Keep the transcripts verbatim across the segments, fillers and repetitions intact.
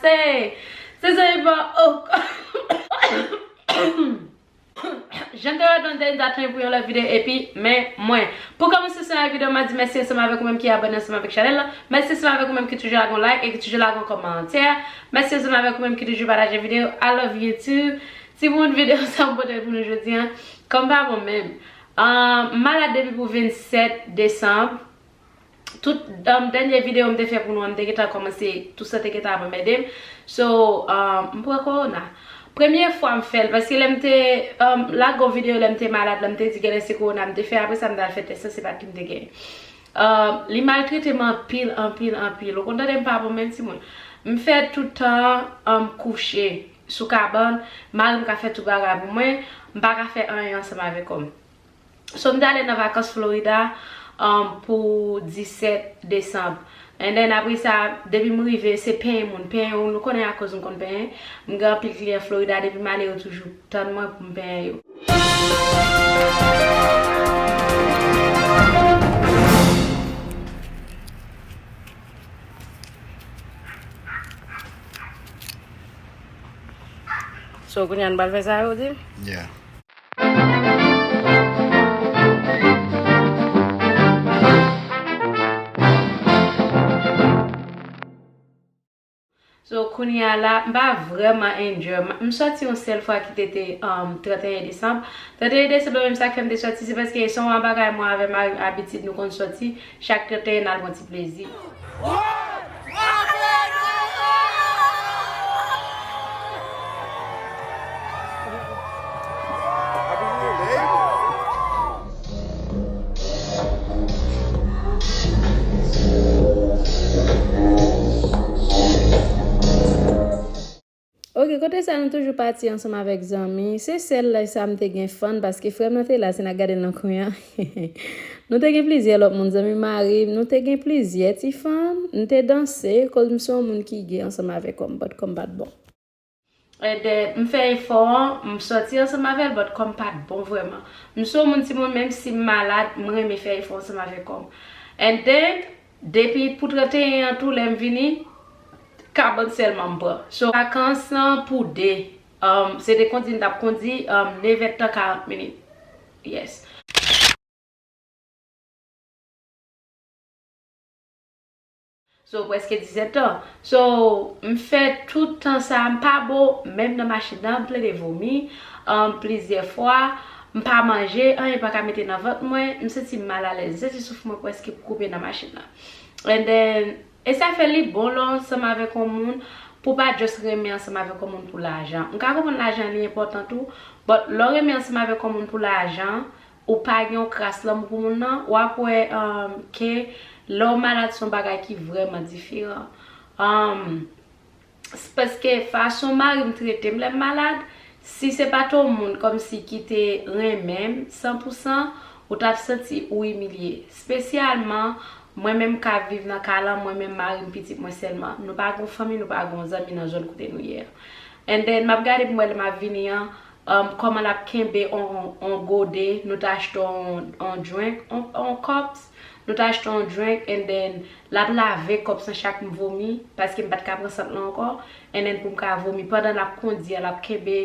Se, se zanmi pa, oh. Jan te wè nou te ap tann pou yon lòt videyo epi men mwen. Pou kòmanse semen ak videyo, m ap di mèsi ansanm avèk ou menm ki abòne ansanm avèk chanèl la. Mèsi ansanm avèk ou menm ki toujou lage yon like e ki toujou lage yon kòmantè. Mèsi ansanm avèk ou menm ki toujou pataje videyo. I love you too. Timoun, videyo sa m pote pou nou jodi a. Kòm pa bon menm. Ah, m malad depi pou vennsèt desanm. Tout, um, dènye videyo m te fè pou nou an, m te gentan kòmanse, tousant te gentan ap anmède m. So, um, m pran kowona. Premye fwa m fè l, paske lè m te, um, lage yon videyo lè m te malad la, m te di genlè se kowona m te fè, apre sa m t al fè tès la, se pa t li m te genyen. Um, li maltrete m anpil, anpil, anpil. Ou konn tande m pa bon menm timoun. M fè tout tan, um, kouche sou kabann, mari m ka fè tout bagay pou mwen, m pa ka fè anyen ansanm avèk kòm. So, m t ale nan vakans Florida, um, pou disèt desanm. And then, apre sa, depi m rive, se penyen moun. Penyen, nou konnen akoz m konn penyen. M gen anpil kliyan Florida, depi m ale, yo toujou tann mwen pou m penyen yo. So, kounye a, n pral fè sa yo di? Yeah. So, kounye a la, m pa vrèman enjoy. M, m sòti yon sèl fwa ki te te, um, trannteyen desanm. Trannteyen desanm la menm, sa k fè m te sòti, se paske se yon bagay mwen avè mari m abitid nou konn sòti. Chak trannteyen n al pran ti plezi. Ok, kote sa nou toujou pati ansanm avèk zanmi. Se sèl lè sa m te gen fan, paske frè m nan te la, si n a gade nan kwen an. Nou te gen plizyè lòt moun, zanmi mari m, nou te gen plizyè ti fan. M te danse, koz m se yon moun ki gay ansanm avèk kòm, but kòm pa t bon. And then, m fè efò an, m sòti ansanm avè l, but kòm pa t bon vrèman. M se yon moun timoun, menm si m malad, m renmen fè efò ansanm avèk kòm. And then, depi pou trannteyen an tou, lè m vini, kabann sèlman m pran. So, vakans lan pou de. Um, se te kondi m t ap kondi, um, nevè tan karant minit. Yes. So, prèske disèt tan. So, m fè tout tan sa, m pa bon, menm nan machin nan, m plede vomi, um, plizyè fwa, m pa manje, anyen pa ka mete nan vant mwen, m santi m malalèz, m santi souf mwen prèske koupe nan machin nan. And then, e sa fè li bon lè w ansanm avèk yon moun, pou w pa just renmen ansanm avèk yon moun pou lajan. M ka konprann lajan li enpòtan tou, but lè w renmen ansanm avèk yon moun pou lajan, ou pa gen yon kras lanmou pou moun nan, w ap wè, um, ke lè w malad se yon bagay ki vrèman diferan. Um, s-, paske fason mari m trete m lè m malad, si se pa t yon moun kòmsi ki te renmen m san pou san, ou t ap santi ou imilye. Espesyalman, mwen menm k ap viv nan kay lan, mwen menm mari m, pitit mwen sèlman. Nou pa gen fanmi, nou pa gen zanmi nan zòn kote nou ye a. And then, m ap gade pou m wè lè m ap vini an, um, kòman l ap kenbe on, on gode, nou t achte on, on drink, on, on cups, nou t achte on drink, and then, l ap lave cups lan chak m vomi, paske m pa t ka pran sant lan ankò, and then pou m ka vomi, pandan l ap kondi a, l ap kenbe,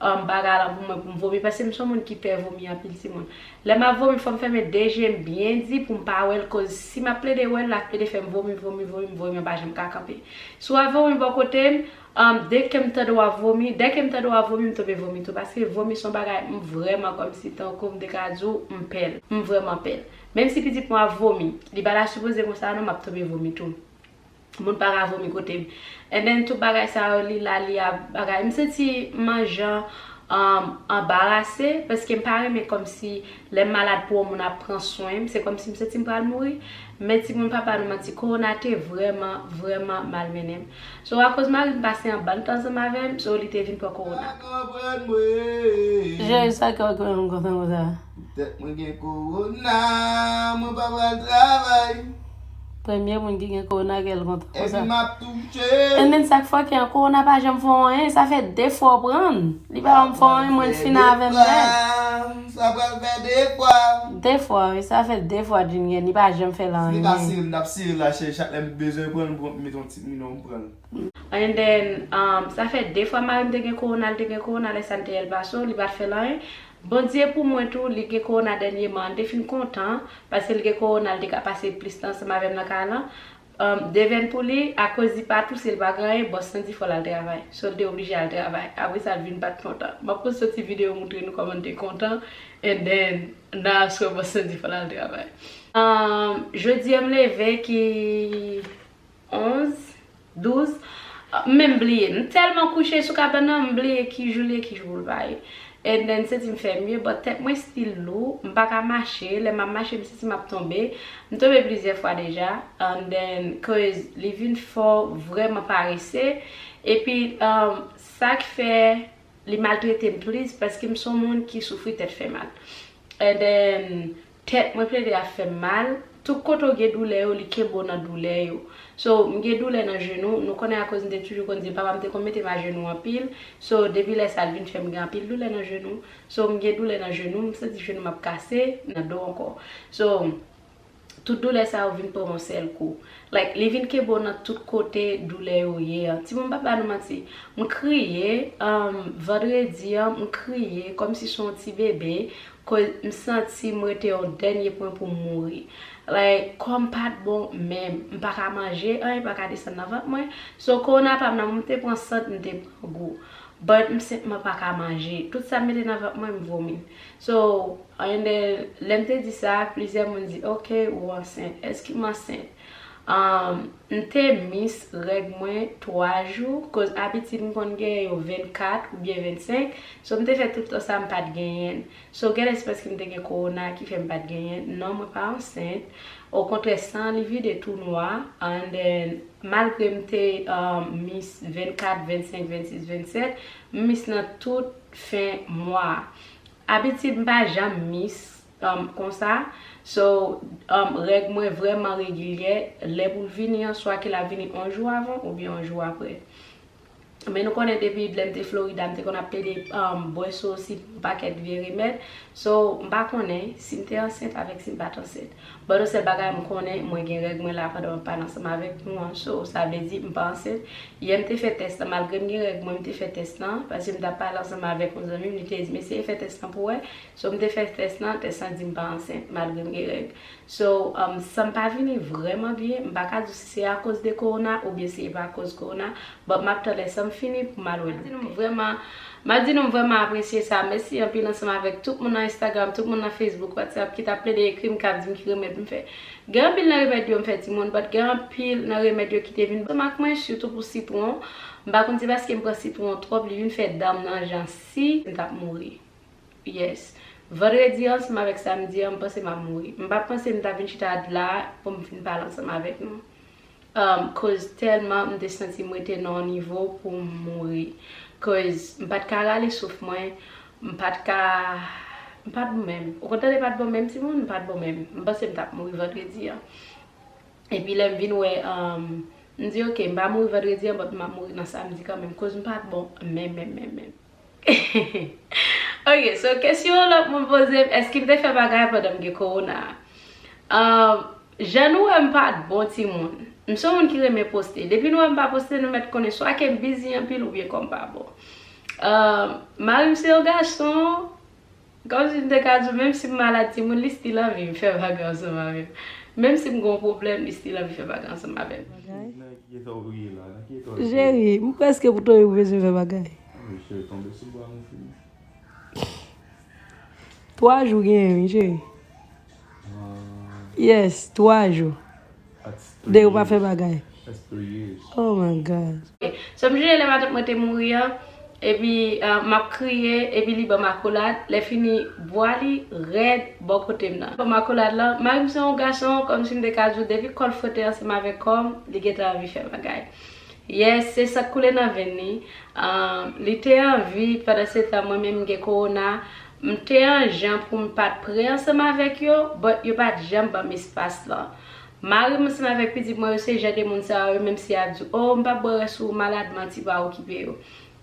um, bagay lan pou mwen, pou m vomi, paske m se yon moun ki pè vomi anpil, timoun. Lè m ap vomi, fò m fèmen de je m byen di pou m pa wè l, koz si m ap plede wè l, l ap plede fè m vomi, vomi, vomi, vomi, m pa janm ka kanpe. Si w ap vomi bò kote m, Um, dèke m tande w ap vomi, dèke m tande w ap vomi, m tonbe vomi tou. Paske vomi se yon bagay, m vrèman kòmsi tankou m te ka di w, m pè l. M vrèman pè l. Menm si pitit mwen ap vomi, li pa ta sipoze konsa non, m ap tonbe vomi tou. Moun pa ka vomi kote m. And then tout bagay sa yo, li la, li ap bagay. M santi m an jan, um, anbarase, paske m pa renmen kòmsi lè m malad pou yon moun ap pran swen m, se kòmsi m santi m pral mouri. Men timoun, pa ba nou manti, kowona te vrèman, vrèman malmennen m. So, akoz mari m pase anba l t ansanm avè m, so, li te vin pran kowona. Jezi, sa k ap fè m kontan konsa? Petèt mwen gen kowona, mwen pa pral travay. Premye moun ki gen kowona kè l kontan konsa. Epi m ap touche. And then sa k fòkè an, kowona pa janm fè w anyen, sa fè de fwa w pran l. Li pa janm fè w anyen, mwen l fin avè m nèt. Sa pral fè de fwa. De fwa, wi, sa fè de fwa Jin gen, li pa janm fè l anyen. Si li ka sere m, m t ap sere l la, chè, chak lè m bezwen pran l, m met yon ti, you know, m pran l. And then, um, sa fè de fwa mari m te gen kowona, l te gen kowona, lè sa m te El Paso, li pa t fè l anyen. Bondye pou mwen tou, li gen kowona dènyèman, m te fin kontan, paske li gen kowona, li te ka pase plis tan ansanm avè m nan kay lan. Um, devèn pou li, akoz li pa touse, li pa gen anyen, bòs lan di fò l al travay. So, l te oblije al travay. Apre sa, l vin pa t kontan. M ap poste yon ti videyo moutre nou kòman l te kontan, and then, nan aswè, bòs lan di fò l al travay. Um, jodi a, m leve ki onz, douz, m menm bliye. M tèlman kouche sou kabann nan, m bliye ki jou l ye, ki jou l pa ye. And then, senti m fè mye, but tèt mwen still lou, m pa ka mache, lè m ap mache, m senti m ap tonbe. M tonbe plizyè fwa deja, and then, cause li vin fè w vrèman parese. Epi, um, sa k fè li maltrete m plis, paske m se yon moun ki soufri tèt fè mal. And then, tèt mwen plede ap fè m mal. Tout kote w gen doulè yo, li kenbe w nan doulè yo. So, m gen doulè nan jenou. Nou konnen akoz m te toujou konn di papa m te konn mete m ajenou anpil. So, depi lè sa, l vin fè m gen anpil doulè nan jenou. So, m gen doulè nan jenou, m santi jenou m ap kase, nan do ankò. So, tout doulè sa yo vin pran m yon sèl kou. Like, li vin kenbe w nan tout kote doulè yo ye an. Timoun, m p ap ba nou manti. M kriye, um, vandredi an, m kriye kòmsi se yon ti bebe. Koz m santi m rete yon dènye pwen pou m mouri. Like, kò m pa t bon menm. M pa ka manje, anyen pa ka desann nan vant mwen. So, kowona pa m nan, m te pran sant, m te pran gou. But m senpman pa ka manje. Tout sa m mete nan vant mwen, m vomi. So, and then, lè m te di sa, plizyè moun di, "Ok, ou ansent." Èske m ansent? Um, m te miss règ mwen twa jou, koz abitid m konn genyen yo vennkat oubyen vennsenk. So, m te fè tout tan sa, m pa t genyen l. So, gen lè se paske m te gen kowona ki fè m pa t genyen l. Non, mwen pa ansent. Okontrè, san an li vide tou nwa. And then, malgre m te, um, miss vennkat, vennsenk, vennsis, vennsèt, m miss nan tout fen mwa a. Abitid m pa janm miss, um, konsa. So, um, règ mwen vrèman regilyè. Lè pou l vini an, swa ke l ap vini yon jou avan oubyen yon jou apre. Men nou konnen depi lè m te Florida, m te konn ap plede, um, bwè sosi, yon pakèt vye remèd. So, m pa konnen si m te ansent avèk si m pa t ansent. But yon sèl bagay m konnen, mwen gen règ mwen la pandan m ap pale ansanm avèk nou an. So, sa vle di m pa ansent. Yè m te fè tès lan, malgre m gen règ mwen, m te fè tès lan, paske m t ap pale ansanm avèk yon zanmi m, li te di m eseye fè tès lan pou wè. So, m te fè tès lan, tès lan di m pa ansent, malgre m gen règ. So, um, san m pa vini vrèman byen, m pa ka di w si se akoz de kowona oubyen si se pa akoz kowona, but m ap tann lè san m fini pou m al wè doktè. M ap di nou m vrèman, m ap di nou m vrèman apresye sa. Mèsi anpil ansanm avèk tout moun nan Instagram, tout moun nan Facebook, WhatsApp ki t ap plede ekri m, k ap di m ki remèd m fè. Gen anpil nan remèd yo m fè timoun, but gen anpil nan remèd yo ki te vin ansanm ak mwen, sitou pou sitwon. M pa konn si paske m pran sitwon twòp, li vin fè dan m nan jan si m t ap mouri. Yes. Vandredi an, ansanm avèk samdi an, m panse m ap mouri. M pa t panse m ta vin chita la pou m vin pale ansanm avèk nou. Um, koz tèlman m te santi m rete nan yon nivo pou m mouri. Koz m pa t ka rale souf mwen, m pa t ka, m pa t bon menm. Ou konn tande pa t bon menm, timoun? M pa t bon menm. M panse m t ap mouri vandredi an. Epi lè m vin wè, um, m di, "Ok, m pa mouri vandredi an, but m ap mouri nan samdi kanmenm, koz m pa t bon menm, menm, menm, menm." Ok, so kesyon lòt moun poze m, èske m te fè bagay pandan m gen kowona? Um, jan nou wè m pa t bon timoun. M se yon moun ki renmen poste. Depi nou wè m pa poste, nou mèt konnen swa ke m bizi anpil oubyen kò m pa bon. Um, mari m se yon gason, kòmsi m te ka di w, menm si m malad timoun, li still anvi m fè bagay ansanm avè m. Menm si m gen yon pwoblèm, li still anvi fè bagay ansanm avè m. Nan ki eta w ye la? Nan ki eta w ye? Cheri, m prèske pou tonbe pou bezwen fè bagay. Ah, men cheri, tonbe sou bra m, ou fini. Twa jou genyen, wi, cheri. Ah. Yes, twa jou. That's three years. De ou pa fè bagay. That's three years. Oh my God. So, m sonje lè matant mwen te mouri an, epi, ah, m ap kriye, epi li ban m akolad, lè fini, bwa li rèd bò kote m nan. Ban m akolad lan, mari m se yon gason, kòmsi m te ka di w, depi kò l fwote ansanm avèk kò m, li gentan anvi fè bagay. Yes, se san k koule nan venn li. Um, li te anvi, pandan se tan mwen menm m gen kowona, m te an jan pou m pa t pre ansanm avèk yo, but yo pa t janm ban m espas lan. Mari m ansanm avèk pitit mwen yo se jan de moun sa yo, menm si y ap di w, "Oh, m p ap bwè rès ou, malad," manti pa okipe yo.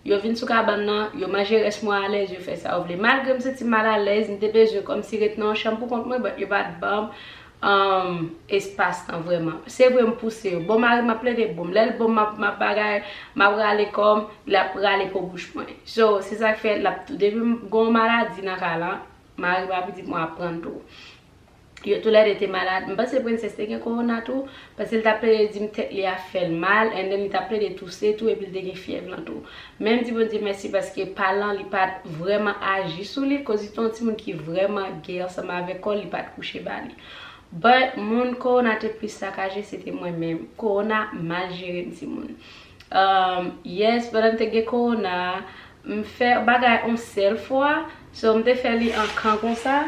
Yo vin sou kabann nan, yo manje rès mwen alèz, yo fè sa yo vle. Malgre m santi m mal alèz, m te bezwen kòmsi ret nan yon chanm pou kont mwen, but yo pa t ban m um, espas lan vrèman. Se vre m pouse yo. Bon, mari m ap plede bon m. Lè l bon m, m ap, m ap bagay, m ap rale kò m, l ap rale po bouch mwen. So, se sa k fè l ap tou. Depi m gon maladi nan kay lan, mari m ak pitit mwen ap pran tou. Yo toulède te malad. M panse Princess te gen kowona tou, paske l t ap plede di m tèt li ap fè l mal, and then li t ap plede touse tou, epi l te gen fyèv lan tou. Men m di Bondye mèsi paske pa lan li pa t vrèman aji sou li, koz li te yon timoun ki vrèman gè ansanm avèk kò l, li pa t kouche ba li. But moun kowona te plis sakaje, se te mwen menm. Kowona mal jere m, timoun. Um, yes, pandan m te gen kowona, m fè bagay yon sèl fwa, so m te fè li an kan konsa.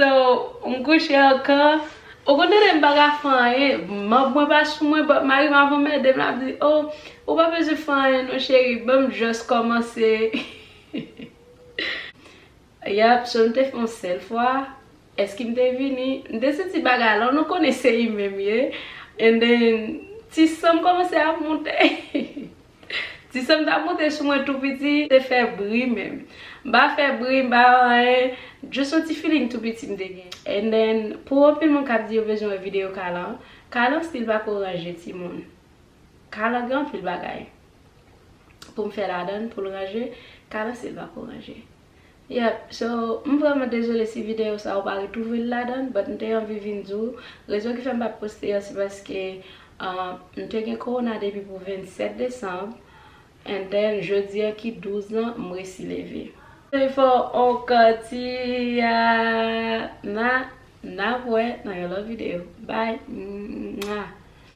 So, m kouche an kan. Ou konn tande m pa ka fè anyen. Manb mwen pa sou mwen, but mari m ap anmède m, l ap di, "Oh, ou pa bezwen fè anyen non, cheri. Ban m just kòmanse." Yap, so m te fè yon sèl fwa. Èske m te vini? M te santi bagay la, nou konnen se imen m ye. And then, ti san m kòmanse ap monte. Ti san m t ap monte sou mwen tou piti, te fè bri menm. M pa fè bri, m pa anyen, just yon ti feeling tou piti m te gen. And then, pou anpil moun k ap di yo bezwen wè videyo kay lan, kay lan still pako ranje, timoun. Kay lan gen anpil bagay pou m fè ladan l, pou l ranje, kay lan still pako ranje. Yep, so, m vrèman dezole si videyo sa ou pa retwouve l ladan l, but m te anvi vin di w, rezon ki fè m pa poste yo, se paske, uh, m te gen kowona depi pou vennsèt desanm, and then, jodi a ki douz lan, m resi leve. Se fò on kanti a, na, n ap wè nan yon lòt videyo. Bye. Mwa.